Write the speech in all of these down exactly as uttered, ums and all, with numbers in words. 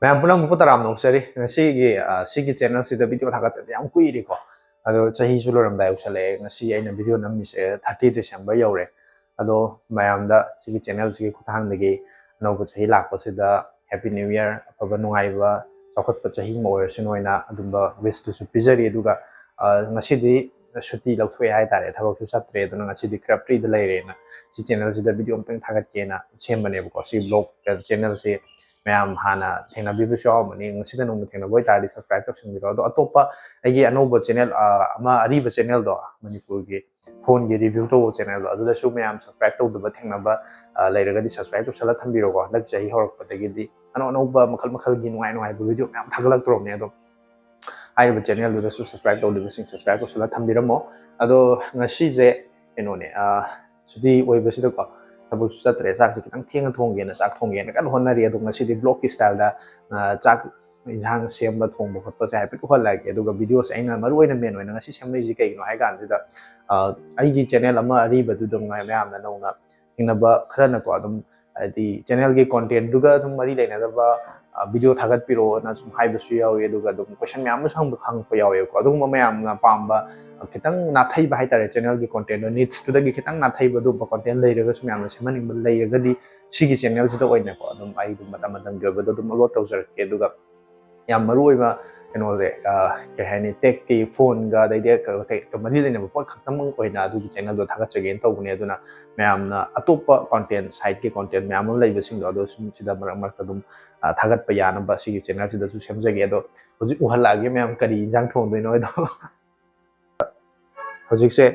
ꯃꯌꯥꯝ ꯄꯨꯝꯅꯃꯛꯄꯨ ꯇꯔꯥꯝꯅ ꯑꯣꯛꯆꯔꯤ꯫ ꯉꯁꯤꯒꯤ, ꯑ, ꯁꯤꯒꯤ channel ꯁꯤꯗ video ꯊꯥꯒꯠꯇꯕꯗꯤ ꯌꯥꯝ ꯀꯨꯏꯔꯦꯀꯣ꯫ ꯑꯗꯣ ꯆꯍꯤꯁꯨ ꯂꯣꯏꯔꯝꯗꯥꯏ ꯌꯧꯁꯜꯂꯛꯑꯦ꯫ ꯉꯁꯤ ꯑꯩꯅ video ꯅꯝꯃꯤꯁꯦ thirty December ꯌꯧꯔꯦ꯫ ꯑꯗꯣ ꯃꯌꯥꯝꯗ ꯁꯤꯒꯤ channel ꯁꯤꯒꯤ ꯈꯨꯠꯊꯥꯡꯗꯒꯤ ꯑꯅꯧꯕ ꯆꯍꯤ ꯂꯥꯛꯄꯁꯤꯗ Happy New Year, ꯑꯐꯕ ꯅꯨꯡꯉꯥꯏꯕ ꯆꯥꯎꯈꯠꯄ ꯆꯍꯤ ꯑꯃ ꯑꯣꯏꯔꯁꯅꯨ ꯍꯥꯏꯅ ꯑꯗꯨꯝꯕ wish ꯇꯨꯁꯨ ꯄꯤꯖꯔꯤ꯫ ꯑꯗꯨꯒ, ꯑ, ꯉꯁꯤꯗꯤ ꯁꯨꯇꯤ ꯂꯧꯊꯣꯛꯑꯦ ꯍꯥꯏꯇꯥꯔꯦ, ꯊꯕꯛꯁꯨ ꯆꯠꯇ꯭ꯔꯦ꯫ ꯑꯗꯨꯅ ꯉꯁꯤꯗꯤ ꯈꯔ free ꯗ ꯂꯩꯔꯦꯅ ꯁꯤ channel ꯁꯤꯗ video ꯑꯃꯇꯪ ꯊꯥꯒꯠꯀꯦꯅ ꯁꯦꯝꯕꯅꯦꯕꯀꯣ꯫ ꯁꯤ vlog channel ꯁꯤ ꯃꯌꯥꯝ ꯍꯥꯟꯅ ꯊꯦꯡꯅꯕꯤꯕꯁꯨ ꯌꯥꯎꯔꯝꯃꯅꯤ꯫ ꯉꯁꯤꯗ ꯅꯣꯡꯃ ꯊꯦꯡꯅꯕ ꯑꯣꯏꯇꯥꯔꯗꯤ subscribe ꯇꯧꯁꯟꯕꯤꯔꯣ꯫ ꯑꯗꯣ ꯑꯇꯣꯞꯄ ꯑꯩꯒꯤ ꯑꯅꯧꯕ channel, ꯑ, ꯑꯃ ꯑꯔꯤꯕ channel ꯗꯣ, ꯃꯅꯤꯄꯨꯔꯒꯤ phone ꯒꯤ review ꯇꯧꯕ channel ꯗꯣ, ꯑꯗꯨꯗꯁꯨ ꯃꯌꯥꯝ subscribe ꯇꯧꯗꯕ ꯊꯦꯡꯅꯕ, ꯑ, ꯂꯩꯔꯒꯗꯤ subscribe ꯇꯧꯁꯜꯂ ꯊꯝꯕꯤꯔꯣꯀꯣ꯫ ꯍꯟꯗꯛ ꯆꯍꯤ ꯍꯧꯔꯛꯄꯗꯒꯤꯗꯤ ꯑꯅꯧ ꯑꯅꯧꯕ ꯃꯈꯜ ꯃꯈꯜꯒꯤ ꯅꯨꯡꯉꯥꯏ ꯅꯨꯡꯉꯥꯏꯕ video ꯃꯌꯥꯝ ꯊꯥꯒꯠꯂꯛꯇ꯭ꯔꯣꯕꯅꯦ꯫ ꯑꯗꯣ ꯍꯥꯏꯔꯤꯕ channel ꯗꯨꯗꯁꯨ subscribe ꯇꯧꯗ꯭ꯔꯤꯕꯁꯤꯡ subscribe ꯇꯧꯁꯜꯂ ꯊꯝꯕꯤꯔꯝꯃꯣ꯫ ꯑꯗꯣ ꯉꯁꯤꯁꯦ ꯀꯩꯅꯣꯅꯦ, ꯑ, ꯁꯨꯇꯤ ꯑꯣꯏꯕꯁꯤꯗꯀꯣ ꯊꯕꯛꯁꯨ ꯆꯠꯇ꯭ꯔꯦ, ꯆꯥꯛꯁꯦ ꯈꯤꯇꯪ ꯊꯦꯡꯅ ꯊꯣꯡꯒꯦꯅ ꯆꯥꯛ ꯊꯣꯡꯒꯦꯅ ꯀꯟꯅ ꯍꯣꯠꯅꯔꯤ꯫ ꯑꯗꯣ ꯉꯁꯤꯗꯤ vlog ꯀꯤ style ꯗ, ꯑ, ꯆꯥꯛ ꯏꯟꯁꯥꯡ ꯁꯦꯝꯕ ꯊꯣꯡꯕ ꯈꯣꯠꯄꯁꯦ ꯍꯥꯏꯐꯦꯠ ꯎꯍꯜꯂꯛꯑꯒꯦ꯫ ꯑꯗꯨꯒ video ꯁꯦ ꯑꯩꯅ ꯃꯔꯨ ꯑꯣꯏꯅ main ꯑꯣꯏꯅ ꯉꯁꯤ ꯁꯦꯝꯂꯛꯏꯁꯦ ꯀꯩꯒꯤꯅꯣ ꯍꯥꯏ ꯀꯥꯟꯁꯤꯗ, ꯑ, ꯑꯩꯒꯤ channel ꯑꯃ ꯑꯔꯤꯕꯗꯨꯗ ꯉꯥꯏ-, ꯃꯌꯥꯝꯅ ꯅꯧꯅ ꯊꯦꯡꯅꯕ ꯈꯔꯅꯀꯣ ꯑꯗꯨꯝ, ꯍꯥꯏꯗꯤ channel ꯒꯤ content ꯗꯨꯒ ꯑꯗꯨꯝ ꯃꯔꯤ ꯂꯩꯅꯗꯕ, ꯑ, video ꯊꯥꯒꯠꯄꯤꯔꯛꯑꯣꯅ ꯁꯨꯝ ꯍꯥꯏꯕꯁꯨ ꯌꯥꯎꯏ꯫ ꯑꯗꯨꯒ ꯑꯗꯨꯝ question ꯃꯌꯥꯝ ꯑꯃꯁꯨ ꯍꯪꯕ, ꯍꯪꯉꯛꯄ ꯌꯥꯎꯋꯦꯕꯀꯣ꯫ ꯑꯗꯨꯒꯨꯝꯕ ꯃꯌꯥꯝꯅ ꯄꯥꯝꯕ, ꯑ, ꯈꯤꯇꯪ ꯅꯥꯊꯩꯕ ꯍꯥꯏꯇꯥꯔꯦ, channel ꯒꯤ content ꯗꯣ niche ꯇꯨꯗꯒꯤ ꯈꯤꯇꯪ ꯅꯥꯊꯩꯕ ꯑꯗꯨꯒꯨꯝꯕ content ꯂꯩꯔꯒꯁꯨ, ꯃꯌꯥꯝꯅ ꯁꯦꯝꯍꯟꯅꯤꯡꯕ ꯂꯩꯔꯒꯗꯤ ꯁꯤꯒꯤ channel ꯁꯤꯗ ꯑꯣꯏꯅꯀꯣ ꯑꯗꯨꯝ ꯑꯩ ꯑꯗꯨꯝ ꯃꯇꯝ ꯃꯇꯝꯒꯤ ꯑꯣꯏꯕꯗꯣ ꯑꯗꯨꯝ upload ꯇꯧꯖꯔꯛꯀꯦ꯫ ꯑꯗꯨꯒ ꯌꯥꯝ ꯃꯔꯨ ꯑꯣꯏꯕ ꯀꯩꯅꯣꯁꯦ, ꯑ, ꯀꯩ ꯍꯥꯏꯅꯤ, tech ꯀꯤ, phone ꯒ ꯑꯗꯩꯗꯤ ꯀꯩ, ꯀꯩ, ꯀꯩ ꯃꯔꯤ ꯂꯩꯅꯕ ꯄꯣꯠ ꯈꯛꯇꯃꯛ ꯑꯣꯏꯅ ꯑꯗꯨꯒꯤ channel ꯗꯣ ꯊꯥꯒꯠꯆꯒꯦꯅ ꯇꯧꯕꯅꯦ꯫ ꯑꯗꯨꯅ ꯃꯌꯥꯝꯅ ꯑꯇꯣꯞꯄ content, side ꯀꯤ content ꯃꯌꯥꯝ ꯑꯃ ꯂꯩꯕꯁꯤꯡꯗꯣ ꯑꯗꯣ ꯁꯨꯝ ꯁꯤꯗ ꯃꯔꯛ ꯃꯔꯛꯇ ꯑꯗꯨꯝ, ꯑ, ꯊꯥꯒꯠꯄ ꯌꯥꯅꯕ ꯁꯤꯒꯤ channel ꯁꯤꯗꯁꯨ ꯁꯦꯝꯖꯒꯦ꯫ ꯑꯗꯣ ꯍꯧꯖꯤꯛ ꯎꯍꯜꯂꯛꯑꯒꯦ ꯃꯌꯥꯝ ꯀꯔꯤ ꯏꯟꯖꯥꯡ ꯊꯣꯡꯗꯣꯏꯅꯣ ꯍꯥꯏꯗꯣ꯫ ꯍꯧꯖꯤꯛꯁꯦ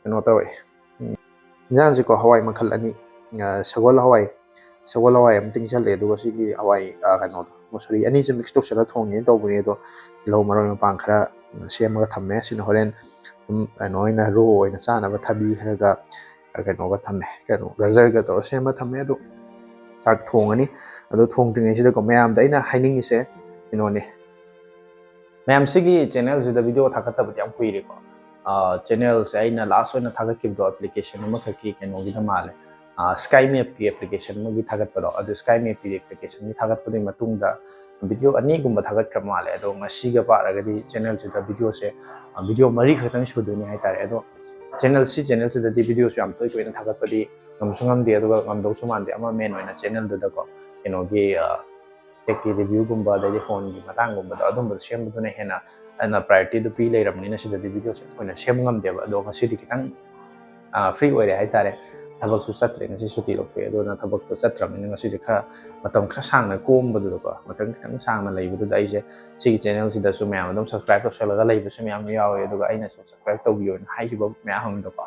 ꯀꯩꯅꯣ ꯇꯧꯋꯦ꯫ ꯎꯝ, ꯏꯟꯖꯥꯡꯁꯦꯀꯣ, ꯍꯋꯥꯏ ꯃꯈꯜ ꯑꯅꯤ, ꯑ, ꯁꯒꯣꯜ ꯍꯋꯥꯏ, ꯁꯒꯣꯜ ꯍꯋꯥꯏ ꯑꯃ ꯇꯤꯡꯁꯜꯂꯦ, ꯑꯗꯨꯒ ꯁꯤꯒꯤ ꯍꯋꯥꯏ, ꯑ, ꯀꯩꯅꯣꯗꯣ, ꯃꯨꯁꯣꯔꯤ ꯑꯅꯤꯁꯦ mix ꯇꯧꯁꯜꯂꯒ ꯊꯣꯡꯒꯦꯅ ꯇꯧꯕꯅꯦ꯫ ꯑꯗꯣ ꯇꯤꯜꯍꯧ ꯃꯔꯣꯏ ꯃꯄꯥꯡ ꯈꯔ ꯁꯦꯝꯃꯒ ꯊꯝꯃꯦ꯫ ꯁꯤꯅ ꯍꯣꯔꯦꯟ ꯑꯗꯨꯝ ꯀꯩꯅꯣ ꯑꯣꯏꯅ, raw ꯑꯣꯏꯅ ꯆꯥꯅꯕ ꯊꯕꯤ ꯈꯔꯒ, ꯑ, ꯀꯩꯅꯣꯒ ꯊꯝꯃꯦ, ꯀꯩꯅꯣ ꯒꯖꯔꯒ ꯇꯧꯔ ꯁꯦꯝꯃ ꯊꯝꯃꯦ꯫ ꯑꯗꯣ ꯆꯥꯛ ꯊꯣꯡꯉꯅꯤ꯫ ꯑꯗꯣ ꯊꯣꯡꯗ꯭ꯔꯤꯉꯩꯁꯤꯗꯀꯣ ꯃꯌꯥꯝꯗ ꯑꯩꯅ ꯍꯥꯏꯅꯤꯡꯉꯤꯁꯦ ꯀꯩꯅꯣꯅꯦ, ꯃꯌꯥꯝ ꯁꯤꯒꯤ channel ꯁꯤꯗ video ꯊꯥꯒꯠꯇꯕꯗꯤ ꯌꯥꯝ ꯀꯨꯏꯔꯦꯀꯣ꯫ ꯑ, channel ꯁꯦ ꯑꯩꯅ last ꯑꯣꯏꯅ ꯊꯥꯒꯠꯈꯤꯕꯗꯣ application ꯑꯃꯈꯛꯀꯤ ꯀꯩꯅꯣꯒꯤꯗ ꯃꯥꯜꯂꯦ, ꯁ꯭ꯀꯥꯏ ꯃꯦꯞꯀꯤ ꯑꯦꯄ꯭ꯂꯤꯀꯦꯁꯟ ꯑꯃꯒꯤ ꯊꯥꯒꯠꯄꯗꯣ, ꯑꯗꯨ ꯁ꯭ꯀꯥꯏ ꯃꯦꯞꯀꯤ ꯑꯦꯄ꯭ꯂꯤꯀꯦꯁꯟꯒꯤ ꯊꯥꯒꯠꯄꯗꯨꯒꯤ ꯃꯇꯨꯡꯗ ꯚꯤꯗꯤꯑꯣ ꯑꯅꯤꯒꯨꯝꯕ ꯊꯥꯒꯠꯈ꯭ꯔ ꯃꯥꯜꯂꯦ꯫ ꯑꯗꯣ ꯉꯁꯤꯒ ꯄꯥꯔꯒꯗꯤ ꯆꯦꯅꯦꯜꯁꯤꯗ ꯚꯤꯗꯤꯑꯣꯁꯦ ꯚꯤꯗꯤꯑꯣ ꯃꯔꯤ ꯈꯛꯇꯪ ꯁꯨꯗꯣꯏꯅꯤ ꯍꯥꯏꯇꯥꯔꯦ꯫ ꯑꯗꯣ ꯆꯦꯅꯦꯜ ꯁꯤ ꯆꯦꯅꯦꯜꯁꯤꯗꯗꯤ ꯚꯤꯗꯤꯑꯣꯁꯨ ꯌꯥꯝ ꯇꯣꯏ ꯇꯣꯏꯅ ꯊꯥꯒꯠꯄꯗꯤ ꯉꯝꯁꯨ ꯉꯝꯗꯦ, ꯑꯗꯨꯒ ꯉꯝꯗꯧꯁꯨ ꯃꯥꯟꯗꯦ꯫ ꯑꯃ ꯃꯦꯟ ꯑꯣꯏꯅ ꯆꯦꯅꯦꯜꯗꯨꯗꯀꯣ ꯀꯩꯅꯣꯒꯤ ꯇꯦꯛꯀꯤ ꯔꯤꯚ꯭ꯌꯨꯒꯨꯝꯕ, ꯑꯗꯩꯗꯤ ꯐꯣꯟꯒꯤ ꯃꯇꯥꯡꯒꯨꯝꯕꯗꯣ, ꯑꯗꯨꯝꯕꯗꯣ ꯁꯦꯝꯕꯗꯨꯅ ꯍꯦꯟꯅ ꯑꯩꯅ ꯄ꯭ꯔꯥꯏꯌꯣꯔꯤꯇꯤꯗꯣ ꯄꯤ ꯂꯩꯔꯕꯅꯤꯅ ꯁꯤꯗꯗꯤ ꯚꯤꯗꯤꯑꯣꯁꯦ ꯊꯣꯏꯅ ꯁꯦꯝꯕ ꯉꯝꯗꯦꯕ꯫ ꯑꯗꯣ ꯉꯁꯤꯗꯤ ꯈꯤꯇꯪ ꯐ꯭ꯔꯤ ꯑꯣꯏꯔꯦ ꯍꯥꯏꯇꯥꯔꯦ꯫ ꯊꯕꯛꯁꯨ ꯆꯠꯇ꯭ꯔꯦ, ꯉꯁꯤ ꯁꯨꯇꯤ ꯂꯧꯊꯣꯛꯑꯦ꯫ ꯑꯗꯨꯅ ꯊꯕꯛꯇꯣ ꯆꯠꯇ꯭ꯔꯕꯅꯤꯅ ꯉꯁꯤꯁꯦ ꯈꯔ ꯃꯇꯝ ꯈꯔ ꯁꯥꯡꯅ ꯀꯣꯝꯕꯗꯨꯗꯀꯣ, ꯃꯇꯝ ꯈꯤꯇꯪ ꯁꯥꯡꯅ ꯂꯩꯕꯗꯨꯗ ꯑꯩꯁꯦ ꯁꯤꯒꯤ ꯆꯦꯅꯦꯜꯁꯤꯗꯁꯨ ꯃꯌꯥꯝ ꯑꯗꯨꯝ ꯁꯕꯁꯀ꯭ꯔꯥꯏꯕ ꯇꯧꯁꯜꯂꯒ ꯂꯩꯕꯁꯨ ꯃꯌꯥꯝ ꯌꯥꯎꯋꯦ꯫ ꯑꯗꯨꯒ ꯑꯩꯅꯁꯨ ꯁꯕꯁꯀ꯭ꯔꯥꯏꯕ ꯇꯧꯕꯤꯌꯣꯅ ꯍꯥꯏꯈꯤꯕ ꯃꯌꯥꯝ ꯑꯃꯗꯣꯀꯣ,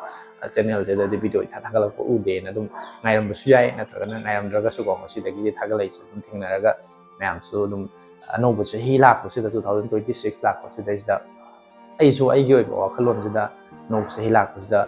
ꯆꯦꯅꯦꯜꯁꯤꯗꯗꯤ ꯚꯤꯗꯤꯑꯣ ꯏꯊꯥ ꯊꯥꯒꯠꯂꯛꯄ ꯎꯗꯦꯅ ꯑꯗꯨꯝ ꯉꯥꯏꯔꯝꯕꯁꯨ ꯌꯥꯏ, ꯅꯠꯇ꯭ꯔꯒꯅ ꯉꯥꯏꯔꯝꯗ꯭ꯔꯒꯁꯨꯀꯣ ꯉꯁꯤꯗꯒꯤꯗꯤ ꯊꯥꯒꯠꯂꯛꯏꯁꯦ ꯑꯗꯨꯝ ꯊꯦꯡꯅꯔꯒ ꯃꯌꯥꯝꯁꯨ ꯑꯗꯨꯝ ꯑꯅꯧꯕ ꯆꯍꯤ ꯂꯥꯛꯄꯁꯤꯗ, two thousand twenty six ꯂꯥꯛꯄꯁꯤꯗꯩꯁꯤꯗ ꯑꯩꯁꯨ ꯑꯩꯒꯤ ꯑꯣꯏꯕ ꯋꯥꯈꯜꯂꯣꯟꯁꯤꯗ ꯑꯅꯧꯕ ꯆꯍꯤ ꯂꯥꯛꯄꯁꯤꯗ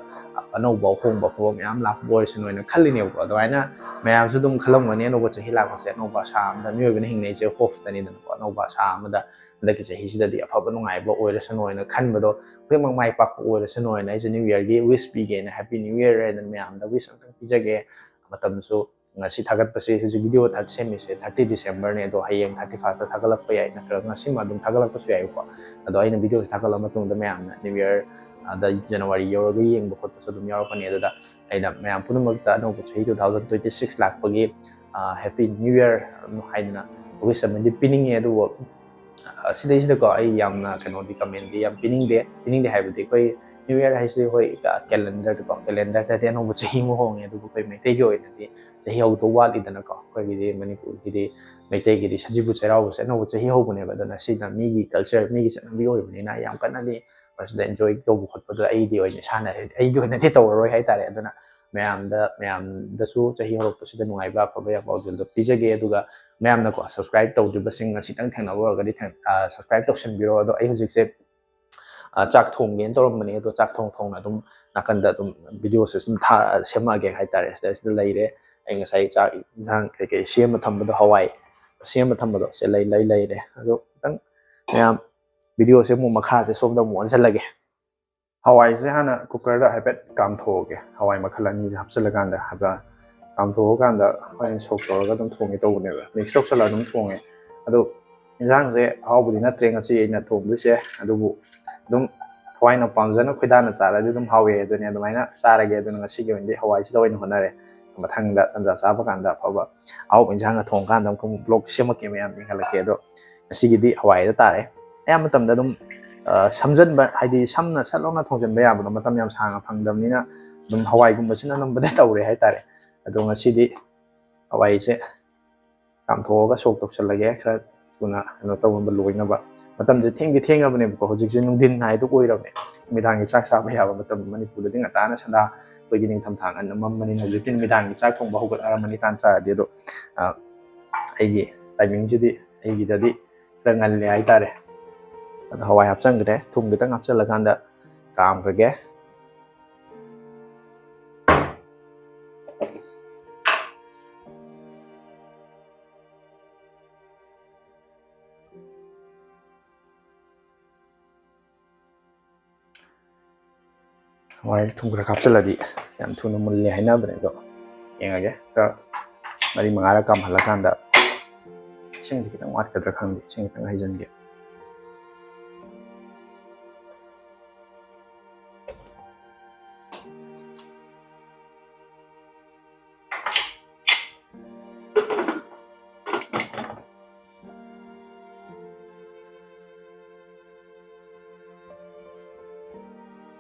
ꯑꯅꯧꯕ ꯑꯍꯣꯡꯕ ꯑꯐꯕ ꯃꯌꯥꯝ ꯂꯥꯛꯄ ꯑꯣꯏꯔꯁꯅꯨ ꯍꯥꯏꯅ ꯈꯜꯂꯤꯅꯦꯕꯀꯣ꯫ ꯑꯗꯨꯃꯥꯏꯅ ꯃꯌꯥꯝꯁꯨ ꯑꯗꯨꯝ ꯈꯜꯂꯝꯒꯅꯤ, ꯑꯅꯧꯕ ꯆꯍꯤ ꯂꯥꯛꯄꯁꯦ ꯑꯅꯧꯕ ꯑꯁꯥ ꯑꯃꯗ ꯃꯤꯑꯣꯏꯕꯅ ꯍꯤꯡꯅꯩꯁꯦ ꯍꯣꯞꯇꯅꯤꯗꯅꯀꯣ꯫ ꯑꯅꯧꯕ ꯑꯁꯥ ꯑꯃꯗ ꯍꯟꯗꯛꯀꯤ ꯆꯍꯤꯁꯤꯗꯗꯤ ꯑꯐꯕ ꯅꯨꯡꯉꯥꯏꯕ ꯑꯣꯏꯔꯁꯅꯨ ꯍꯥꯏꯅ ꯈꯟꯕꯗꯣ ꯈꯨꯗꯤꯡꯃꯛ ꯃꯥꯏ ꯄꯥꯛꯄ ꯑꯣꯏꯔꯁꯅꯨ ꯍꯥꯏꯅ ꯑꯩꯁꯦ New Yearꯒꯤ wish ꯄꯤꯒꯦꯅ, Happy New Year ꯍꯥꯏꯅ ꯃꯌꯥꯝꯗ wish ꯑꯝꯇꯪ ꯄꯤꯖꯒꯦ꯫ ꯃꯇꯝꯁꯨ ꯉꯁꯤ ꯊꯥꯒꯠꯄꯁꯦ, ꯍꯧꯖꯤꯛ ꯚꯤꯗꯤꯑꯣ ꯊꯥ-, ꯁꯦꯝꯃꯤꯁꯦ thirty Decemberꯅꯦ, ꯑꯗꯣ ꯍꯌꯦꯡ thirty firstꯇ ꯊꯥꯒꯠꯂꯛꯄ ꯌꯥꯏ, ꯅꯠꯇ꯭ꯔꯒ ꯉꯁꯤꯃ ꯑꯗꯨꯝ ꯊꯥꯒꯠꯂꯛꯄꯁꯨ ꯌꯥꯏꯕꯀꯣ꯫ ꯑꯗꯣ ꯑꯩꯅ ꯚꯤꯗꯤꯑꯣꯁꯦ ꯊꯥꯒꯠꯂ ꯃꯇꯨꯡꯗ ꯃꯌꯥꯝꯅ New Year ꯑꯗ January ꯌꯧꯔꯒ ꯌꯦꯡꯕ ꯈꯣꯠꯄꯁꯨ ꯑꯗꯨꯝ ꯌꯥꯎꯔꯛꯀꯅꯤ꯫ ꯑꯗꯨꯗ ꯑꯩꯅ ꯃꯌꯥꯝ ꯄꯨꯝꯅꯃꯛꯇ ꯑꯅꯧꯕ ꯆꯍꯤ two thousand twenty six ꯂꯥꯛꯄꯒꯤ Happy New Year ꯍꯥꯏꯗꯅ wish ꯑꯃꯗꯤ ꯄꯤꯅꯤꯡꯉꯦ꯫ ꯑꯗꯨꯕꯨ ꯁꯤꯗꯩꯁꯤꯗꯀꯣ ꯑꯩ ꯌꯥꯝꯅ ꯀꯩꯅꯣꯗꯤ, commentꯗꯤ ꯌꯥꯝ ꯄꯤꯅꯤꯡꯗꯦ꯫ ꯄꯤꯅꯤꯡꯗꯦ ꯍꯥꯏꯕꯗꯤ ꯑꯩꯈꯣꯏ New Year ꯍꯥꯏꯁꯤ ꯍꯣꯏ calendarꯗꯀꯣ, calendarꯗꯗꯤ ꯑꯅꯧꯕ ꯆꯍꯤ ꯑꯃ ꯍꯣꯡꯉꯦ, ꯑꯗꯨꯕꯨ ꯑꯩꯈꯣꯏ ꯃꯩꯇꯩꯒꯤ ꯑꯣꯏꯅꯗꯤ ꯆꯍꯤ ꯍꯧꯗꯧ ꯋꯥꯠꯂꯤꯗꯅꯀꯣ꯫ ꯑꯩꯈꯣꯏꯒꯤꯗꯤ ꯃꯅꯤꯄꯨꯔꯒꯤꯗꯤ, ꯃꯩꯇꯩꯒꯤꯗꯤ ꯁꯖꯤꯕꯨ ꯆꯩꯔꯥꯎꯕꯁꯦ ꯑꯅꯧꯕ ꯆꯍꯤ ꯍꯧꯕꯅꯦꯕ꯫ ꯑꯗꯨꯅ ꯁꯤꯅ ꯃꯤꯒꯤ culture, ꯃꯤꯒꯤ ꯆꯠꯅꯕꯤ ꯑꯣꯏꯕꯅꯤꯅ ꯌꯥꯝ ꯀꯟꯅꯗꯤ ꯃꯁꯤꯗ enjoy ꯇꯧꯕ ꯈꯣꯠꯄꯗꯣ ꯑꯩꯗꯤ ꯑꯣꯏꯅ ꯏꯁꯥꯅ, ꯑꯩꯒꯤ ꯑꯣꯏꯅꯗꯤ ꯇꯧꯔꯔꯣꯏ ꯍꯥꯏꯇꯥꯔꯦ꯫ ꯑꯗꯨꯅ ꯃꯌꯥꯝꯗ, ꯃꯌꯥꯝꯗꯁꯨ ꯆꯍꯤ ꯍꯧꯔꯛꯄꯁꯤꯗ ꯅꯨꯡꯉꯥꯏꯕ, ꯑꯐꯕ ꯌꯥꯏꯐ ꯄꯥꯎꯖꯦꯜꯗꯣ ꯄꯤꯖꯒꯦ꯫ ꯑꯗꯨꯒ ꯃꯌꯥꯝꯅꯀꯣ subscribe ꯇꯧꯗ꯭ꯔꯤꯕꯁꯤꯡ ꯉꯁꯤꯇꯪ ꯊꯦꯡꯅꯕ ꯑꯣꯏꯔꯒꯗꯤ ꯊꯦꯡ-, ꯑ, subscribe ꯇꯧꯁꯟꯕꯤꯔꯣ꯫ ꯑꯗꯣ ꯑꯩ ꯍꯧꯖꯤꯛꯁꯦ, ꯑ, ꯆꯥꯛ ꯊꯣꯡꯒꯦꯅ ꯇꯧꯔꯝꯕꯅꯦ, ꯑꯗꯣ ꯆꯥꯛ ꯊꯣꯡ ꯊꯣꯡꯅ ꯑꯗꯨꯝ ꯅꯥꯀꯟꯗ ꯑꯗꯨꯝ videoꯁꯦ ꯁꯨꯝ ꯊꯥ-, ꯁꯦꯝꯃꯛꯑꯒꯦ ꯍꯥꯏꯇꯥꯔꯦ꯫ ꯁꯤꯗꯩꯁꯤꯗ ꯂꯩꯔꯦ꯫ ꯑꯩ ꯉꯁꯥꯏ ꯆꯥꯛ ꯏꯟꯁꯥꯡ ꯀꯩꯀꯩ ꯁꯦꯝꯃ ꯊꯝꯕꯗꯣ, ꯍꯋꯥꯏ ꯁꯦꯝꯃ ꯊꯝꯕꯗꯣ ꯁꯦ ꯂꯩ, ꯂꯩ, ꯂꯩꯔꯦ꯫ ꯑꯗꯣ ꯈꯤꯇꯪ ꯃꯌꯥꯝ videoꯁꯦ ꯑꯃꯨꯛ ꯃꯈꯥꯁꯦ ꯁꯣꯝꯗ ꯑꯃꯨꯛ ꯑꯣꯟꯁꯤꯜꯂꯒꯦ꯫ ꯍꯋꯥꯏꯁꯦ ꯍꯥꯟꯅ cookerꯗ ꯍꯥꯏꯐꯦꯠ ꯀꯥꯝꯊꯣꯛꯑꯒꯦ꯫ ꯍꯋꯥꯏ ꯃꯈꯜ ꯑꯅꯤꯁꯦ ꯍꯥꯞꯆꯤꯜꯂꯀꯥꯟꯗ ꯍꯥꯏꯕ ꯀꯥꯝꯊꯣꯛꯑꯀꯥꯟꯗ ꯍꯣꯔꯦꯟ ꯁꯣꯛ ꯇꯧꯔꯒ ꯑꯗꯨꯝ ꯊꯣꯡꯒꯦ ꯇꯧꯕꯅꯦꯕ, ꯃꯤꯛꯁ ꯇꯧꯁꯜꯂꯒ ꯑꯗꯨꯝ ꯊꯣꯡꯉꯦ꯫ ꯑꯗꯣ ꯏꯟꯁꯥꯡꯁꯦ ꯑꯍꯥꯎꯕꯗꯤ ꯅꯠꯇ꯭ꯔꯦ ꯉꯁꯤ ꯑꯩꯅ ꯊꯣꯡꯗꯣꯏꯁꯦ, ꯑꯗꯨꯕꯨ ꯑꯗꯨꯝ ꯊꯋꯥꯏꯅ ꯄꯥꯝꯖꯅ ꯈꯣꯏꯗꯥꯅ ꯆꯥꯔꯗꯤ ꯑꯗꯨꯝ ꯍꯥꯎꯋꯦ ꯑꯗꯨꯅꯦ꯫ ꯑꯗꯨꯃꯥꯏꯅ ꯆꯥꯔꯒꯦ꯫ ꯑꯗꯨꯅ ꯉꯁꯤꯒꯤ ꯑꯣꯏꯅꯗꯤ ꯍꯋꯥꯏꯁꯤꯗ ꯑꯣꯏꯅ ꯍꯣꯠꯅꯔꯦ꯫ ꯃꯊꯪꯗ ꯇꯟꯖꯥ ꯆꯥꯕ ꯀꯥꯟꯗ ꯑꯐꯕ ꯑꯍꯥꯎꯕ ꯏꯟꯁꯥꯡꯒ ꯊꯣꯡꯉꯀꯥꯟꯗ ꯑꯃꯨꯛ ꯕ꯭ꯂꯣꯛ ꯁꯦꯝꯃꯛꯀꯦ, ꯃꯌꯥꯝ ꯌꯦꯡꯍꯜꯂꯛꯀꯦ꯫ ꯑꯗꯣ ꯉꯁꯤꯒꯤꯗꯤ ꯍꯋꯥꯏꯗ ꯇꯥꯔꯦ꯫ ꯑꯌꯥꯝꯕ ꯃꯇꯝꯗ ꯑꯗꯨꯝ, ꯑ, ꯁꯝꯖꯟꯕ, ꯍꯥꯏꯗꯤ ꯁꯝꯅ ꯁꯠ ꯂꯥꯎꯅ ꯊꯣꯡꯖꯟꯕ ꯌꯥꯕꯗꯣ ꯃꯇꯝ ꯌꯥꯝ ꯁꯥꯡꯅ ꯐꯪꯗꯕꯅꯤꯅ ꯑꯗꯨꯝ ꯍꯋꯥꯏꯒꯨꯝꯕꯁꯤꯅ ꯑꯅꯝꯕꯗ ꯇꯧꯔꯦ ꯍꯥꯏꯇꯥꯔꯦ꯫ ꯑꯗꯣ ꯉꯁꯤꯗꯤ ꯍꯋꯥꯏꯁꯦ ꯀꯥꯝꯊꯣꯛꯑꯒ ꯁꯣꯛ ꯇꯧꯁꯜꯂꯒꯦ, ꯈꯔ ꯊꯨꯅ ꯀꯩꯅꯣ ꯇꯧꯅꯕ, ꯂꯣꯏꯅꯕ꯫ ꯃꯇꯝꯁꯦ ꯊꯦꯡꯗꯤ ꯊꯦꯡꯉꯕꯅꯦꯕꯀꯣ, ꯍꯧꯖꯤꯛꯁꯦ ꯅꯨꯡꯊꯤꯟ ꯍꯥꯏꯗꯣ ꯑꯣꯏꯔꯕꯅꯦ꯫ ꯅꯨꯃꯤꯗꯥꯡꯒꯤ ꯆꯥꯛ ꯆꯥꯕ ꯌꯥꯕ ꯃꯇꯝ, ꯃꯅꯤꯄꯨꯔꯗꯗꯤ ꯉꯟꯇꯥꯅ ꯁꯟꯗꯥ, ꯑꯩꯈꯣꯏꯒꯤ ꯅꯤꯡꯊꯝꯊꯥ ꯉꯟꯅ ꯃꯝꯕꯅꯤꯅ ꯍꯧꯖꯤꯛꯇꯤ ꯅꯨꯃꯤꯗꯥꯡꯒꯤ ꯆꯥꯛ ꯊꯣꯡꯕ ꯍꯧꯒꯠꯅꯔꯝꯃꯅꯤ ꯇꯥꯟ ꯆꯥꯔꯗꯤ꯫ ꯑꯗꯣ, ꯑ, ꯑꯩꯒꯤ ꯇꯥꯏꯃꯤꯡꯁꯤꯗꯤ ꯑꯩꯒꯤꯗꯗꯤ ꯈꯔ ꯉꯜꯂꯦ ꯍꯥꯏꯇꯥꯔꯦ꯫ ꯑꯗꯣ ꯍꯋꯥꯏ ꯍꯥꯞꯆꯟꯈ꯭ꯔꯦ, ꯊꯨꯝ ꯈꯤꯇꯪ ꯍꯥꯞꯆꯜꯂꯀꯥꯟꯗ ꯀꯥꯝꯈ꯭ꯔꯒꯦ꯫ ꯍꯋꯥꯏ ꯊꯨꯝ ꯈꯔ ꯍꯥꯞꯆꯤꯜꯂꯗꯤ ꯌꯥꯝ ꯊꯨꯅ ꯃꯨꯜꯂꯦ ꯍꯥꯏꯅꯕꯅꯦ꯫ ꯑꯗꯣ ꯌꯦꯡꯉꯒꯦ, ꯈꯔ ꯃꯔꯤ ꯃꯉꯥꯔꯛ ꯀꯥꯝꯍꯜꯂꯀꯥꯟꯗ ꯏꯁꯤꯡꯁꯦ ꯈꯤꯇꯪ ꯋꯥꯠꯀꯗ꯭ꯔꯥ ꯈꯪꯗꯦ, ꯏꯁꯤꯡ ꯈꯤꯇꯪ ꯍꯩꯖꯤꯟꯒꯦ꯫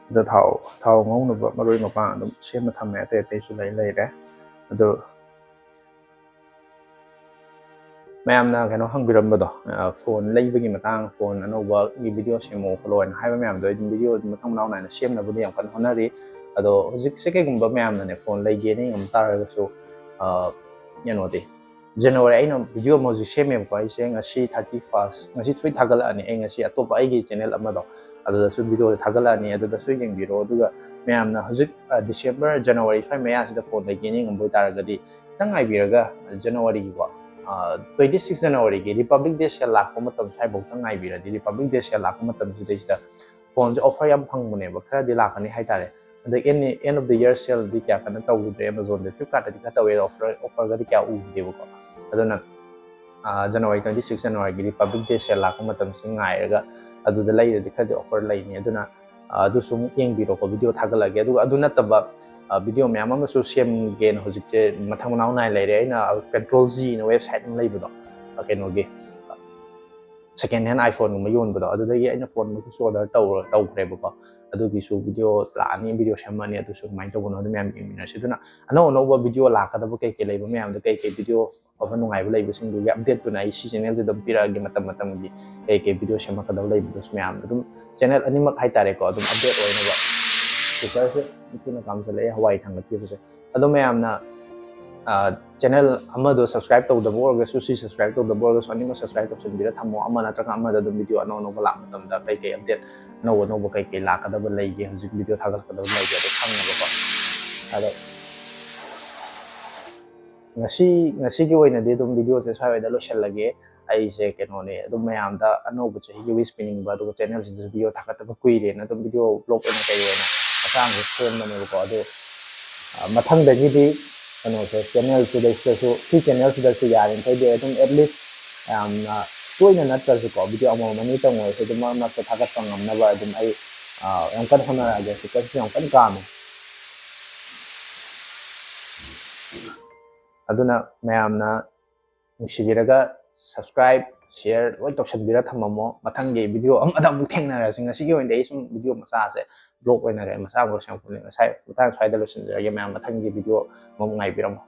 ꯁꯤꯗ ꯊꯥꯎ, ꯊꯥꯎ ꯉꯧꯅꯕ ꯃꯔꯣꯏ ꯃꯄꯥꯡ ꯑꯗꯨꯝ ꯁꯦꯝꯃ ꯊꯝꯃꯦ, ꯑꯇꯩ ꯑꯇꯩꯁꯨ ꯂꯩ ꯂꯩꯔꯦ꯫ ꯑꯗꯨ ꯃꯌꯥꯝꯅ ꯀꯩꯅꯣ ꯍꯪꯕꯤꯔꯝꯕꯗꯣ, ꯑ, ꯐꯣꯟ ꯂꯩꯕꯒꯤ ꯃꯇꯥꯡ, ꯐꯣꯟ ꯑꯅꯧꯕꯒꯤ ꯚꯤꯗꯤꯑꯣ ꯁꯦꯝꯃꯛꯑꯣ ꯈꯣꯠꯂꯣ ꯍꯥꯏꯅ ꯍꯥꯏꯕ ꯃꯌꯥꯝꯗꯣ, ꯑꯩ ꯑꯗꯨꯝ ꯚꯤꯗꯤꯑꯣ ꯑꯗꯨꯝ ꯃꯊꯪ ꯃꯅꯥꯎ ꯅꯥꯏꯅ ꯁꯦꯝꯅꯕꯗꯤ ꯌꯥꯝ ꯀꯟꯅ ꯍꯣꯠꯅꯔꯤ꯫ ꯑꯗꯣ ꯍꯧꯖꯤꯛꯁꯦ ꯀꯩꯒꯨꯝꯕ ꯃꯌꯥꯝꯅꯅꯦ ꯐꯣꯟ ꯂꯩꯒꯦꯅ ꯌꯦꯡꯉꯝ ꯇꯥꯔꯒꯁꯨ, ꯑ, ꯀꯩꯅꯣꯗꯤ, ꯖꯅꯋꯥꯔꯤ, ꯑꯩꯅ ꯚꯤꯗꯤꯑꯣ ꯑꯃ ꯍꯧꯖꯤꯛ ꯁꯦꯝꯃꯦꯕꯀꯣ, ꯑꯩꯁꯦ ꯉꯁꯤ thirty first, ꯉꯁꯤ ꯊꯣꯏ ꯊꯥꯒꯠꯂꯛꯑꯅꯤ꯫ ꯑꯩ ꯉꯁꯤ ꯑꯇꯣꯞꯄ ꯑꯩꯒꯤ ꯆꯦꯅꯦꯜ ꯑꯃꯗꯣ, ꯑꯗꯨꯗꯁꯨ ꯚꯤꯗꯤꯑꯣ ꯊꯥꯒꯠꯂꯛꯑꯅꯤ, ꯑꯗꯨꯗꯁꯨ ꯌꯦꯡꯕꯤꯔꯣ꯫ ꯑꯗꯨꯒ ꯃꯌꯥꯝꯅ ꯍꯧꯖꯤꯛ, ꯑ, ꯗꯤꯁꯦꯝꯕꯔ, ꯖꯅꯋꯥꯔꯤ ꯁ꯭ꯋꯥꯏ ꯃꯌꯥꯁꯤꯗ ꯐꯣꯟ ꯂꯩꯒꯦꯅ ꯌꯦꯡꯉꯝꯕ ꯑꯣꯏꯇꯥꯔꯒꯗꯤ, ꯈꯤꯇꯪ ꯉꯥꯏꯕꯤꯔꯒ, ꯖꯅꯋꯥꯔꯤꯒꯤꯀꯣ, ꯑ, twenty six ꯖꯅꯋꯥꯔꯤꯒꯤ Republic Day sale ꯂꯥꯛꯄ ꯃꯇꯝ ꯁ꯭ꯋꯥꯏꯐꯥꯎꯇꯪ ꯉꯥꯏꯕꯤꯔꯗꯤ, Republic Day sale ꯂꯥꯛꯄ ꯃꯇꯝꯁꯤꯗꯩꯁꯤꯗ ꯐꯣꯟꯁꯦ offer ꯌꯥꯝ ꯐꯪꯕꯅꯦꯕ, ꯈꯔꯗꯤ ꯂꯥꯛꯀꯅꯤ ꯍꯥꯏꯇꯥꯔꯦ꯫ ꯑꯗꯩ end end of the year sale ꯗꯤ ꯀꯌꯥ ꯀꯟꯅ ꯇꯧꯈꯤꯗ꯭ꯔꯦ ꯑꯦꯃꯥꯖꯣꯟꯗ꯫ ꯐ꯭ꯂꯤꯞꯀꯥꯔꯠꯇꯗꯤ ꯈꯔ ꯇꯧꯋꯦ, ꯑꯗꯣ ꯑꯣꯐꯔ ꯑꯣꯐꯔꯒꯗꯤ ꯀꯌꯥ ꯎꯈꯤꯗꯦꯕꯀꯣ꯫ ꯑꯗꯨꯅ ꯖꯅꯋꯥꯔꯤ twenty six, ꯖꯅꯋꯥꯔꯤꯒꯤ Republic Day sale ꯂꯥꯛꯄ ꯃꯇꯝꯁꯤ ꯉꯥꯏꯔꯒ ꯑꯗꯨꯗ ꯂꯩꯔꯗꯤ ꯈꯔꯗꯤ ꯑꯣꯐꯔ ꯂꯩꯅꯤ꯫ ꯑꯗꯨꯅ ꯑꯗꯨꯁꯨ ꯑꯃꯨꯛ ꯌꯦꯡꯕꯤꯔꯣꯀꯣ, ꯚꯤꯗꯤꯑꯣ ꯊꯥꯒꯠꯂꯛꯑꯒꯦ꯫ ꯑꯗꯨꯒ ꯑꯗꯨ ꯅꯠꯇꯕ ꯚꯤꯗꯤꯑꯣ ꯃꯌꯥꯝ ꯑꯃꯁꯨ ꯁꯦꯝꯒꯦꯅ ꯍꯧꯖꯤꯛꯁꯦ ꯃꯊꯪ ꯃꯅꯥꯎ ꯅꯥꯏ ꯂꯩꯔꯦ꯫ ꯑꯩꯅ Control G ꯅ ꯋꯦꯕꯁꯥꯏꯠ ꯑꯃ ꯂꯩꯕꯗꯣ, ꯀꯩꯅꯣꯒꯤ second hand iPhone ꯒꯨꯝꯕ ꯌꯣꯟꯕꯗꯣ, ꯑꯗꯨꯗꯒꯤ ꯑꯩꯅ ꯐꯣꯟ ꯃꯈꯩꯁꯨ ꯑꯣꯔꯗꯔ ꯇꯧꯔ ꯇꯧꯈ꯭ꯔꯦꯕꯀꯣ꯫ ꯑꯗꯨꯒꯤꯁꯨ ꯚꯤꯗꯤꯑꯣ ꯂꯥꯛꯑꯅꯤ, ꯚꯤꯗꯤꯑꯣ ꯁꯦꯝꯃꯅꯤ, ꯑꯗꯨꯁꯨ ꯀꯃꯥꯏꯅ ꯇꯧꯕꯅꯣ ꯑꯗꯨ ꯃꯌꯥꯝ ꯌꯦꯡꯃꯤꯟꯅꯔꯁꯤ꯫ ꯑꯗꯨꯅ ꯑꯅꯧ ꯑꯅꯧꯕ ꯚꯤꯗꯤꯑꯣ ꯂꯥꯛꯀꯗꯕ ꯀꯩ ꯀꯩ ꯂꯩꯕ ꯃꯌꯥꯝꯗꯣ, ꯀꯩ ꯀꯩ ꯚꯤꯗꯤꯑꯣ ꯑꯐꯕ ꯅꯨꯡꯉꯥꯏꯕ ꯂꯩꯕꯁꯤꯡꯗꯨꯒꯤ ꯑꯞꯗꯦꯠꯇꯨꯅ ꯑꯩ ꯁꯤ ꯆꯦꯅꯦꯜꯁꯤꯗ ꯑꯗꯨꯝ ꯄꯤꯔꯛꯑꯒꯦ꯫ ꯃꯇꯝ ꯃꯇꯝꯒꯤ ꯀꯩ ꯀꯩ ꯚꯤꯗꯤꯑꯣ ꯁꯦꯝꯃꯛꯀꯗꯕ ꯂꯩꯕꯗꯨꯁꯨ ꯃꯌꯥꯝꯗ ꯑꯗꯨꯝ ꯆꯦꯅꯦꯜ ꯑꯅꯤꯃꯛ ꯍꯥꯏꯇꯥꯔꯦꯀꯣ, ꯑꯗꯨꯝ ꯑꯞꯗꯦꯠ ꯑꯣꯏꯅꯕ꯫ ꯀꯨꯀꯔꯁꯦ ꯊꯨꯅ ꯀꯥꯝꯁꯤꯜꯂꯛꯑꯦ, ꯍꯋꯥꯏ ꯊꯥꯡꯒꯠꯈꯤꯕꯁꯦ꯫ ꯑꯗꯣ ꯃꯌꯥꯝꯅ ꯆꯦꯅꯦꯜ ꯑꯃꯗꯣ ꯁꯕꯁꯀ꯭ꯔꯥꯏꯕ ꯇꯧꯗꯕ ꯑꯣꯏꯔꯒꯁꯨ, ꯁꯤ ꯁꯕꯁꯀ꯭ꯔꯥꯏꯕ ꯇꯧꯗꯕ ꯑꯣꯏꯔꯒꯁꯨ, ꯑꯅꯤꯃꯛ ꯁꯕꯁꯀ꯭ꯔꯥꯏꯕ ꯇꯧꯁꯤꯟꯕꯤꯔ ꯊꯝꯃꯣ꯫ ꯑꯃ ꯅꯠꯇ꯭ꯔꯒ ꯑꯃꯗ ꯑꯗꯨꯝ ꯚꯤꯗꯤꯑꯣ ꯑꯅꯧ ꯑꯅꯧꯕ ꯂꯥꯛꯄ ꯃꯇꯝꯗ ꯀꯩ ꯀꯩ ꯑꯞꯗꯦꯠ ꯑꯅꯧ ꯑꯅꯧꯕ ꯀꯩ ꯀꯩ ꯂꯥꯛꯀꯗꯕ ꯂꯩꯒꯦ, ꯍꯧꯖꯤꯛ ꯚꯤꯗꯤꯑꯣ ꯊꯥꯒꯠꯂꯛꯀꯗꯕ ꯂꯩꯒꯦ ꯑꯗꯨ ꯈꯪꯅꯕꯀꯣ꯫ ꯑꯗꯣ ꯉꯁꯤ ꯉꯁꯤꯒꯤ ꯑꯣꯏꯅꯗꯤ ꯑꯗꯨꯝ ꯚꯤꯗꯤꯑꯣꯁꯦ ꯁ꯭ꯋꯥꯏꯋꯥꯏꯗ ꯂꯣꯏꯁꯤꯜꯂꯒꯦ꯫ ꯑꯩꯁꯦ ꯀꯩꯅꯣꯅꯦ, ꯑꯗꯨꯝ ꯃꯌꯥꯝꯗ ꯑꯅꯧꯕ ꯆꯍꯤꯒꯤ ꯋꯤꯁ ꯄꯤꯅꯤꯡꯕ, ꯑꯗꯨꯒ ꯆꯦꯅꯦꯜꯁꯤꯗꯁꯨ ꯚꯤꯗꯤꯑꯣ ꯊꯥꯒꯠꯇꯕ ꯀꯨꯏꯔꯦꯅ ꯑꯗꯨꯝ ꯚꯤꯗꯤꯑꯣ ꯕ꯭ꯂꯣꯛ ꯑꯣꯏꯅ ꯀꯩ ꯑꯣꯏꯅ ꯃꯆꯥ ꯑꯃꯁꯨ ꯁꯦꯝꯕꯅꯦꯕꯀꯣ꯫ ꯑꯗꯣ ꯃꯊꯪꯗꯒꯤꯗꯤ ꯀꯩꯅꯣꯁꯦ, ꯆꯦꯅꯦꯜ ꯁꯤꯗꯩꯁꯤꯗꯁꯨ, ꯁꯤ ꯆꯦꯅꯦꯜꯁꯤꯗꯁꯨ ꯌꯥꯔꯤꯃꯈꯩꯗꯤ ꯑꯗꯨꯝ at least ꯌꯥꯝꯅ ꯇꯣꯏꯅ ꯅꯠꯇ꯭ꯔꯁꯨꯀꯣ, ꯚꯤꯗꯤꯑꯣ ꯑꯃꯃꯝ ꯑꯅꯤꯇꯪ ꯑꯣꯏꯔꯁꯨ ꯑꯗꯨꯝ ꯃꯔꯛ ꯃꯔꯛꯇ ꯊꯥꯒꯠꯄ ꯉꯝꯅꯕ ꯑꯗꯨꯝ ꯑꯩ ꯌꯥꯝ ꯀꯟꯅ ꯍꯣꯠꯅꯔꯛꯑꯒꯦ꯫ ꯀꯨꯀꯔꯁꯨ ꯌꯥꯝ ꯀꯟꯅ ꯀꯥꯝꯃꯦ꯫ ꯑꯗꯨꯅ ꯃꯌꯥꯝꯅ ꯅꯨꯡꯁꯤꯕꯤꯔꯒ subscribe, share ꯂꯣꯏ ꯇꯧꯁꯟꯕꯤꯔ ꯊꯝꯃꯝꯃꯣ꯫ ꯃꯊꯪꯒꯤ ꯚꯤꯗꯤꯑꯣ ꯑꯃꯗ ꯑꯃꯨꯛ ꯊꯦꯡꯅꯔꯁꯤ꯫ ꯉꯁꯤꯒꯤ ꯑꯣꯏꯅꯗꯤ ꯑꯩ ꯁꯨꯝ ꯚꯤꯗꯤꯑꯣ ꯃꯆꯥꯁꯦ, ꯕ꯭ꯂꯣꯛ ꯑꯣꯏꯅ ꯀꯩ ꯃꯆꯥ ꯑꯃ ꯁꯦꯝꯃꯛꯄꯅꯦ꯫ ꯉꯁꯥꯏ ꯃꯇꯥꯡ ꯁ꯭ꯋꯥꯏꯗ ꯂꯣꯏꯁꯤꯟꯖꯔꯒꯦ ꯃꯌꯥꯝ꯫ ꯃꯊꯪꯒꯤ ꯚꯤꯗꯤꯑꯣ ꯑꯃꯨꯛ ꯉꯥꯏꯕꯤꯔꯝꯃꯣ꯫